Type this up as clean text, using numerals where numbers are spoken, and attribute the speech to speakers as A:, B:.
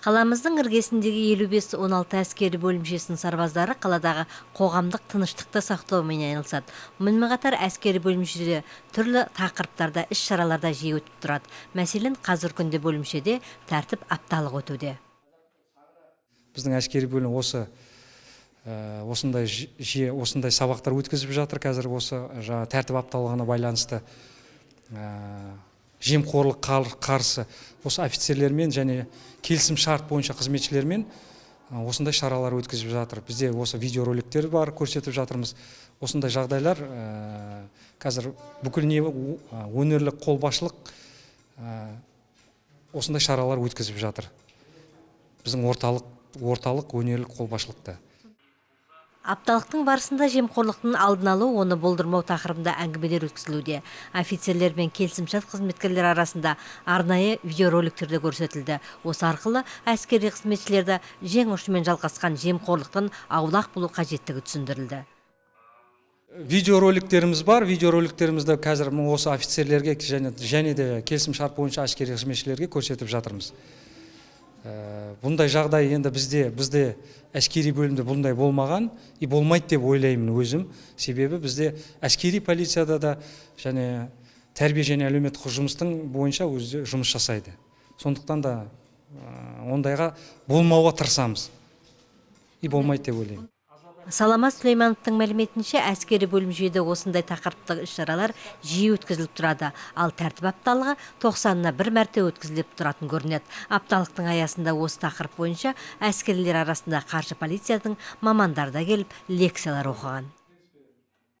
A: Қаламыздың іргесіндегі 55-16 әскери бөлімшесінің сарбаздары қаладағы қоғамдық тыныштықты сақтаумен айналысады. Мұнымен қатар әскери бөлімшеде түрлі тақырыптарда іс-шаралар да жиі өтіп тұрады. Мәселен, қазіргі күнде бөлімшеде тәртіп апталығы өтуде.
B: Біздің әскери бөлім осы осындай жиі осындай сабақтар өткізіп жатыр. Қазір осы жаңа тәртіп апталығына байланысты жемқорлық қарсы осы офицерлермен және келісім шарт бойынша қызметшілермен осындай шаралар өткізіп жатыр. Бізде осы видеороликтер бар, көрсетіп жатырмыз. Осындай жағдайлар қазір бүкіл не өңірлік қолбасшылық осындай шаралар өткізіп жатыр. Біздің орталық өңірлік қолбасшылықта.
A: Апталықтың барысында жемқорлықтың алдын алу, оны болдырмау тақырыбында әңгімелер өткізілуде. Офицерлер мен келісімшарт қызметкерлер арасында арнайы видеороликтер де көрсетілді. Осы арқылы әскери қызметшілерді жең ұшымен жалғасқан жемқорлықтан аулақ болу қажеттігі түсіндірілді.
B: Видеороликтеріміз бар. Видеороликтерімізді қазір осы офицерлерге және де келісімшарт бойынша әскери қызметшілерге көрсетіп жатырмыз. Бұндай жағдай енді бізде әскери бөлімде бұндай болмаған и болмайды деп ойлаймын өзім. Себебі бізде әскери полицияда да және тәрбие және әлеуметтік жұмыстың бойынша өзі жұмыс жасайды. Сондықтан да ондайға болмауға тырысамыз. И болмайды деп ойлаймын.
A: Саламат Сүлеймановтың мәліметінше, әскери бөлімшеде осындай тақырыптық іс-шаралар жиі өткізіліп тұрады. Ал тәртіп апталығы 90-на бір мәрте өткізіліп тұратын көрінеді. Апталықтың аясында осы тақырып бойынша әскерилер арасында қаржы полицияның мамандары да келіп лекциялар оқыған.